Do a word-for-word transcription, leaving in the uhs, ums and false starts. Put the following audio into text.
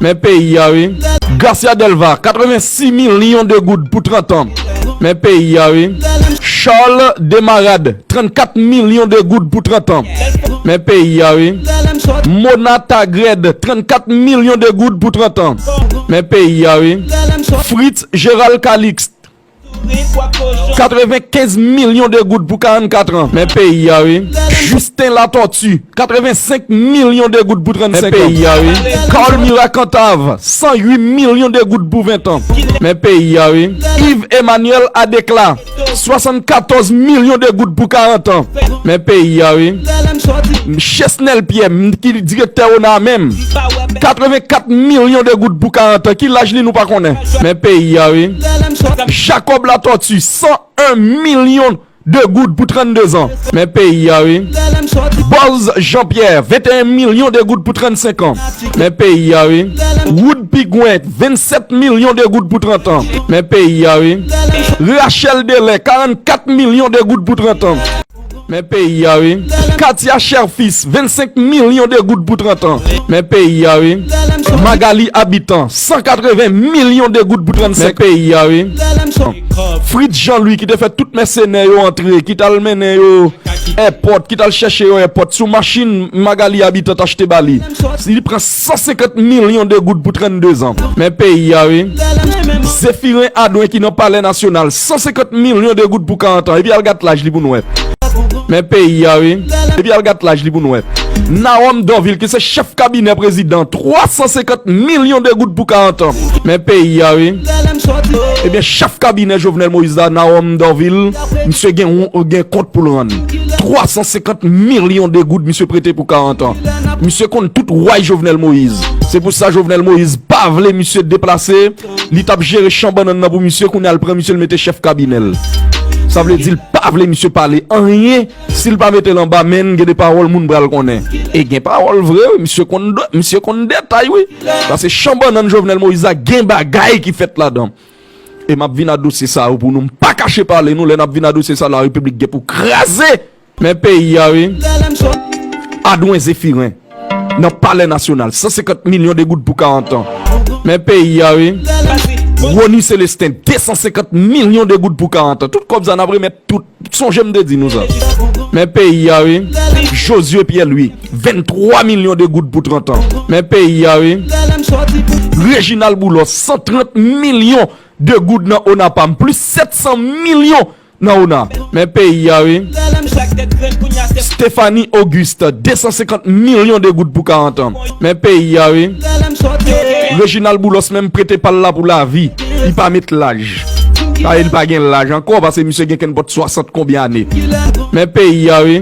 Men peyi a wi. Garcia Delva, katrevensis milyon de goud pou trant an. Men peyi a wi. Charles Desmarades, trannkat milyon de goud pou trant an. Men peyi a wi. Mona Tagrède, trannkat milyon de goud pou trant an. Men peyi a wi. Fritz Gérald Calixte, katrevenkenz milyon de goud pou karannkat an. Men peyi a wi. Justin Latortue, katrevensenk milyon de goud pou trannsenk an. Men peyi a wi. Carl Murat Cantave, san uit milyon de goud pou ven an. Men peyi a wi. Yves Emmanuel Adéclat, swasannkatòz milyon de goud pou karant an. Men peyi a wi. Chesnel Pierre, m, ki direktè ona a menm, katrevenkat milyon de goud pou karant an. Ki laj li nou pa konnen. Men peyi a wi. Jacob Latortue, san en milyon de goud pou trannde zan. Men peyi a wi. Bòz Jean Pierre, venteyen milyon de goud pou trannsenk an. Men peyi a wi. Wood Pigwen, vennsèt milyon de goud pou trant an. Men peyi a wi. Rachel Delè, karannkat milyon de goud pou trant an. Men peyi a wi. Katia Cherfils, vennsenk milyon de goud pou trant an. Men peyi a wi. Magali Habitant, san katreven milyon de goud pou trannsenk. Men peyi a wi. Fritz Jean Louis ki te fè tout mèsenè yo antre, ki t al mennen yo èpòt, ki t al chèche yo èpòt sou machin Magali Habitant t achte ba li. Li pran san senkant milyon de goud pou trannde zan. Men peyi a wi. Zéphirin Adouin ki nan Palè Nasyonal, san senkant milyon de goud pou karant an. Epi al gad laj li pou nou wè. Men peyi a wi. Epi al gad laj li pou nou wè. Narom Dorvil ki se chèf kabinè prezidan, twa san senkant milyon de goud pou karant an. Men peyi a wi. Ebyen chèf kabinè Jovenel Moïse la, Narom Dorvil, misye gen, gen kont pou l rann. Twa san senkant milyon de goud misye prete pou karant an. Misye konn tout way Jovenel Moïse. Se pou sa Jovenel Moïse pa vle misye deplase. Li t ap jere chan bannann nan pou misye, kounye a l pran misye l mete chèf kabinè l. Sa vle di l pa vle misye pale anyen. Si l pa mete l anba men, gen de pawòl moun pral konnen. E gen pawòl vre wi, misye konn, misye konn detay wi. Paske chan bannann Jovenel Moïse la gen bagay ki fèt ladan. E m ap vin a dosye sa yo pou nou. M pa kache pale nou, lè n ap vin a dosye sa la, Repiblik gen pou kraze. Men peyi a wi. Adwen Zefiren. Nan Palè Nasyonal, san senkant milyon de goud pou karant an. Men peyi a wi. Rony Célestin, de san senkant milyon de goud pou karant an. Tout kòb sa n ap remèt tout. Sonje m te di nou sa. Men peyi a wi. Josué Pierre Louis, venntwa milyon de goud pou trant an. Men peyi a wi. Reginald Boulos, san trant milyon de goud nan ONAPAM, plis sèt san milyon nan ona. Men peyi a wi. Stéphanie Auguste, de san senkant milyon de goud pou karant an. Men peyi a wi. Reginald Boulos menm prete pa l la pou lavi. Li pa met laj. Sa vle di li pa gen laj ankò, paske misye gen kenpòt swasant konbyen ane. Men peyi a wi.